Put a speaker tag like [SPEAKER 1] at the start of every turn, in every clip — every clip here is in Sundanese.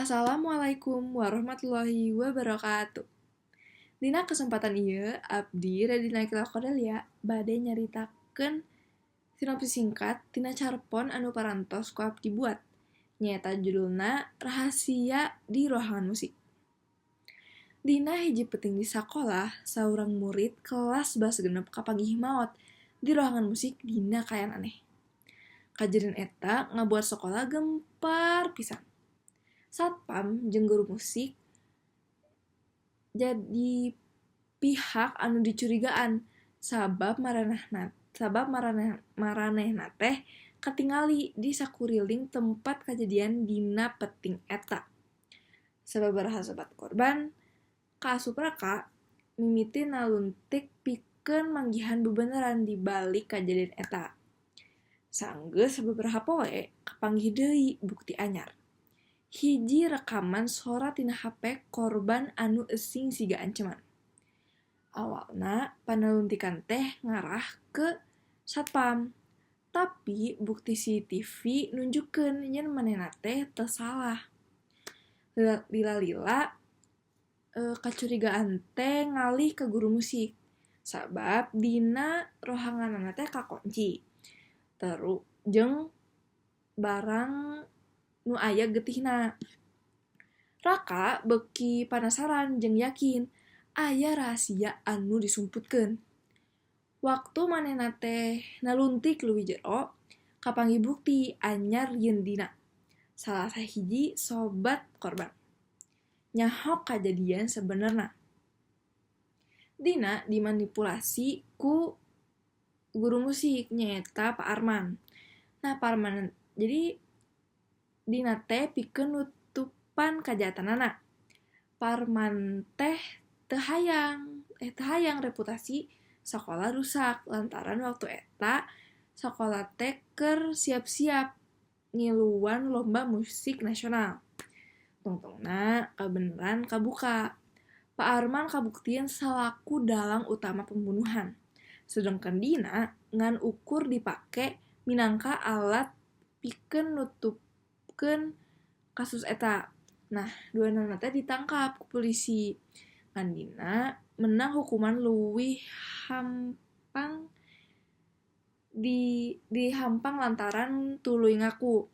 [SPEAKER 1] Assalamualaikum warahmatullahi wabarakatuh. Dina kesempatan ieu abdi Radina Ikla Cordelia bade nyaritakeun sinopsis singkat tina carpon anu parantos ku abdi buat. Nyaeta judulna Rahasia di Ruangan Musik. Dina hiji peuting di sakolah, saurang murid kelas 11 6 kapanggih maot di ruangan musik dina kaayaan aneh. Kajadian eta ngabuat sekolah gempar pisan. Satpam jeung guru musik jadi pihak anu dicurigaan sabab maranehna teh katingali di sakuriling tempat kajadian dina peuting eta. Sababaraha sobat korban kaasup raka mimiti naluntik pikeun manggihan bebeneran di balik kajadian eta. Sanggeus sababaraha poe, kapanggih deui bukti anyar. Hiji rekaman sora tina HP korban anu esing siga anceman. Awalna panaluntikan teh ngarah ke satpam, tapi bukti CCTV nunjukkeun yen manehna teh teu salah. Lila-lila kacurigaan teh ngalih ka guru musik, sabab dina rohanganna teh kakonci teru jeung barang nu aya getihna. Raka beuki panasaran jeung yakin aya rahasia anu disumputkeun. Waktu manehna teh naluntik leuwih jero, kapanggih bukti anyar yen Dina, salah sahiji sobat korban, nyaho kajadian sabenerna. Dina dimanipulasi ku guru musik nyaeta Pak Arman. Nah, Pak Arman jadi Dina teh pikeun nutupan kajahatanana. Parman teh teu hayang reputasi sakola rusak lantaran waktu eta sakola teh keur siap-siap ngiluan lomba musik nasional. Tungtungna kabeneran kabuka. Pak Arman kabuktian salaku dalang utama pembunuhan. Sedengkeun Dina ngan ukur dipake minangka alat pikeun nutupkeun kasus eta. Nah, duanana teh ditangkap ku polisi. Ngan Dina menang hukuman leuwih hampang dihampang lantaran tuluy ngaku.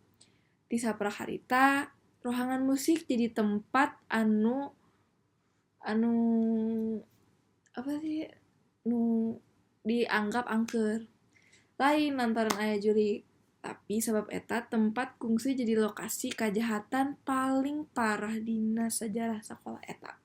[SPEAKER 1] Ti saprak harita, rohangan musik jadi tempat anu anu apa sih, nu dianggap angker. Lain lantaran aya jurig, tapi sabab eta tempat kungsi jadi lokasi kajahatan paling parah dina sajarah sakola eta.